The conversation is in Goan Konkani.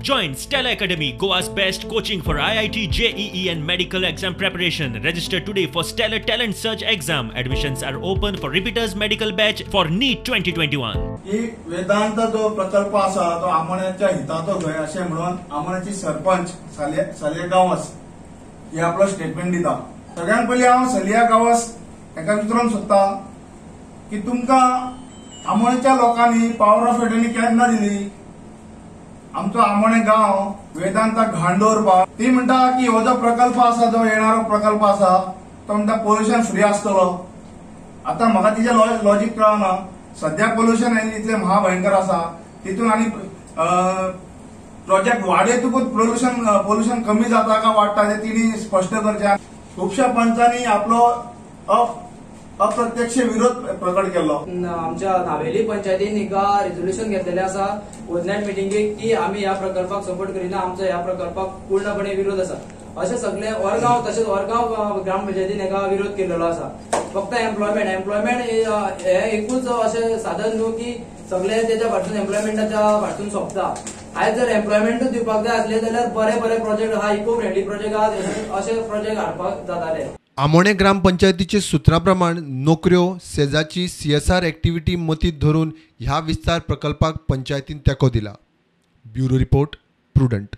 Join Stellar Academy, Goa's best coaching for IIT, JEE and medical exam preparation. Register today for Stellar Talent Search exam. Admissions are open for repeaters medical batch for NEET 2021. की वेदांत जो प्रकल्प आसा तो आमोण्याच्या हिताचो न्हय अशें म्हणून आमोण्याची सरपंच सालिया गांवस हे आपलो स्टेटमेंट दिता. सगळ्यात पयलीं हांव सालिया गांवस हेका विचारूंक सोदता की तुमकां आमोण्याच्या लोकांनी पावर ऑफ एटर्नी केन्ना दिली? आमचो आमोणे गांव वेदांताक घाण दवरपाक ती म्हणटा की हो जो प्रकल्प आसा, जो येणारो प्रकल्प आसा तो म्हणटा पोल्युशन फ्री आसतलो. आतां म्हाका तिजें लॉजीक कळना. सद्या पोल्युशन इतलें महाभयंकर आसा, तितून आनी प्रोजेक्ट वाडयतकूच पोल्युशन कमी जाता काय वाडटा तें तिणी स्पश्ट करचें. खुबश्या पंचांनी आपलो अप्रत्यक्ष विरोध प्रकट केलो. आमच्या नावेली पंचायतीन एका रेजोल्युशन घेतलेले आसा ओदनायट मिटिंगेक की आमी ह्या प्रकल्पाक सपोर्ट करिना, आमचो ह्या प्रकल्पाक पूर्णपणे विरोध आसा. अशें सगळे ओरगांव तशेंच ओरगांव ग्रामपंचायतीन एका विरोध केलेलो आसा. फक्त एम्प्लॉयमेंट हे एकूच अशें साधन न्हू की सगळे तेच्या फाटसून एम्प्लॉयमेंटाच्या फाटसून सोंपता. आयज जर एम्प्लॉयमेंटूच दिवपाक जाय आसले जाल्यार बरे बरे प्रोजेक्ट आहा, इको फ्रेंडली प्रोजेक्ट आहा, अशे प्रोजेक्ट हाडपाक जाताले. आमोणे ग्रामपंचायतीचे सूत्रा प्रमाण नोकऱ्यो सेजाची CSR activity मतीत धरून ह्या विस्तार प्रकल्पाक पंचायतीन तेंको दिला. Bureau report, Prudent.